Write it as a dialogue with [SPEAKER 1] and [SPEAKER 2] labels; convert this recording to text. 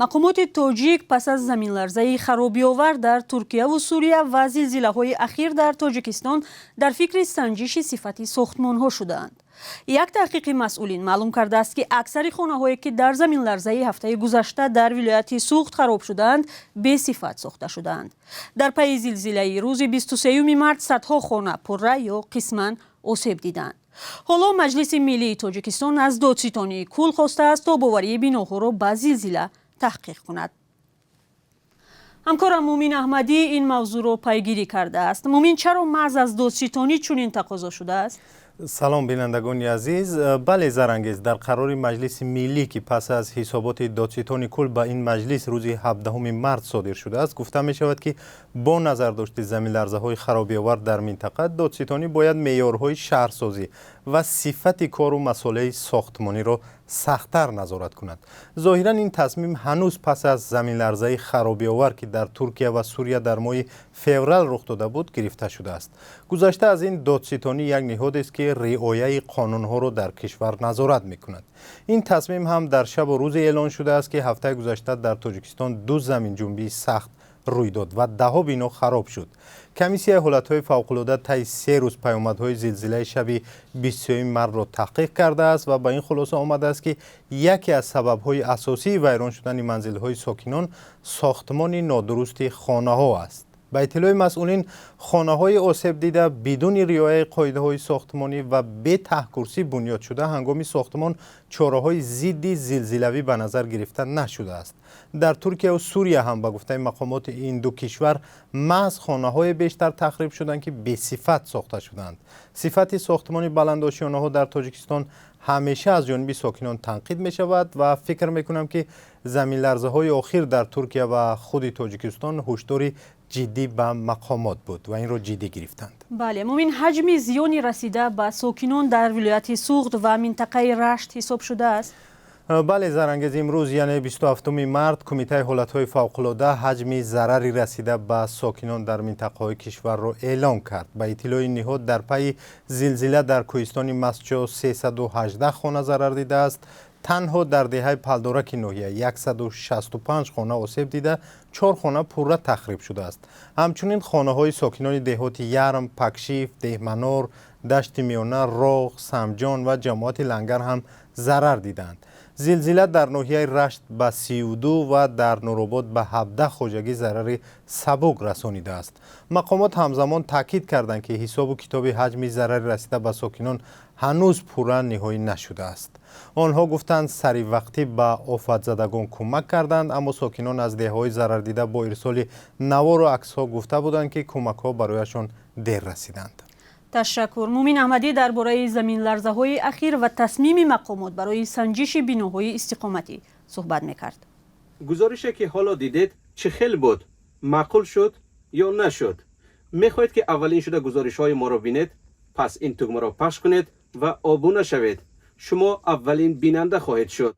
[SPEAKER 1] Мақомоти тоҷик пас аз заминларзаи харобиовар дар Туркияву Сурия ва зилзилаҳои ахир дар Тоҷикистон дар фикри санҷиши сифати сохтмонҳо шудаанд. Як таҳқиқи масъулин маълум кардааст, ки аксари хонаҳое, ки дар заминларзаи ҳафтаи гузашта дар вилояти Суғд хароб шудаанд, бесифат сохта шудаанд. Дар пайи зилзилаи рӯзи 23 март садҳо хона пурра ё қисман осеб дидаанд. Ҳоло Маҷлиси миллии Тоҷикистон аз Додситонии кулл хостааст, то боварии биноҳоро ба зилзила таҳқиқ кунад. Ҳамкорам Мумин Аҳмадӣ ин мавзӯъро пайгирӣ кардааст. Мумин, чаро маҳз аз додситонӣ чунин тақозо шудааст?
[SPEAKER 2] Салом, бинандагони азиз. Бале, Зарангез, дар қарори Маҷлиси миллӣ, ки пас аз ҳисоботи Додситони кулл ба ин маҷлис рӯзи 17 март содир шудааст, гуфта мешавад, ки бо назардошти заминларзаҳои харобиовар дар минтақа додситонӣ бояд меъёрҳои шаҳрсозӣ ва сифати кору масолеҳи сохтмониро сахттар назорат кунад. Зоҳиран, ин тасмим ҳанӯз пас аз заминларзаи харобиовар, ки дар Туркия ва Сурия дар моҳи феврал рух дода буд, гирифта шудааст. Гузашта аз ин, додситонӣ як ниҳодест, ки риояи қонунҳоро дар кишвар назорат мекунад. Ин тасмим ҳам дар шабу рӯзе эълон шудааст, ки ҳафтаи гузашта дар Тоҷикистон ду заминҷунбии сахт рӯй дод ва даҳҳо бино хароб шуд. Комиссияи ҳолатҳои фавқулода таи 3 рӯз паёмадҳои зилзилаи шаби 23 мартро таҳқиқ кардааст ва ба ин хулоса омадааст, ки яке аз сабабҳои асосии вайрон шудани манзилҳои сокинон сохтмони нодурусти хонаҳо аст. Ба иттилои масъулин, хонаҳои осебдида бидуни риояи қоидаҳои сохтмонӣ ва бе таҳкурсӣ бунёд шуда, ҳангоми сохтмон чораҳои зидди зилзилавӣ ба назар гирифта нашудааст. Дар Туркияву Сурия ҳам, ба гуфтаи мақомоти ин ду кишвар, маҳз хонаҳое бештар тахриб шуданд, ки бесифат сохта шуданд. Сифати сохтмони баландошёнаҳо дар Тоҷикистон ҳамеша аз ҷониби сокинон танқид мешавад ва фикр мекунам, ки заминларзаҳои охир дар Туркия ва худи Тоҷикистон ҳушдори ҷиддӣ ба мақомот буд ва инро ҷиддӣ гирифтанд.
[SPEAKER 1] Бале, Мумин, ҳаҷми зиёни расида ба сокинон дар вилояти Суғд ва минтақаи Рашт ҳисоб шудааст?
[SPEAKER 2] Бале, Зарангез, имрӯз, яъне 27 март, Кумитаи ҳолатҳои фавқулода ҳаҷми зарари расида ба сокинон дар минтақаҳои кишварро эълон кард. Ба иттилои ниҳод, дар пайи зилзила дар кӯҳистони Мастчо 318 хона зарар дидааст. Танҳо дар деҳаи Палдораки ноҳия 165 хона осеб дида, чор хона пурра тахриб шудааст. Ҳамчунин хонаҳои сокинони деҳоти Ярм, Пакшиф, Деҳманор, Дашти Миёна, Роғ, Самҷон ва ҷамоати Лангар ҳам зарар дидаанд. Зилзила дар ноҳияи Рашт ба 32 ва дар Нуробод ба 17 хоҷагӣ зарари сабук расонидааст. Мақомот ҳамзамон таъкид карданд, ки ҳисобу китоби ҳаҷми зарари расида ба сокинон ҳанӯз пурра ниҳоӣ нашудааст. Онҳо гуфтанд, саривақтӣ ба офатзадагон кӯмак карданд, аммо сокинон аз деҳаҳои зарардида бо ирсоли навору аксҳо гуфта буданд, ки кӯмакҳо барояшон дер расиданд.
[SPEAKER 1] Ташаккур. Мумин Аҳмадӣ дар бораи заминларзаҳои ахир ва тасмими мақомот барои санҷиши биноҳои истиқоматӣ суҳбат мекард.
[SPEAKER 3] Гузорише, ки ҳоло дидед, чӣ хел буд? Маъқул шуд ё нашуд? Мехоҳед, ки аввалин шуда гузоришҳои моро бинед? Пас ин тугмаро пахш кунед ва обуна шавед. Шумо аввалин бинанда хоҳед шуд.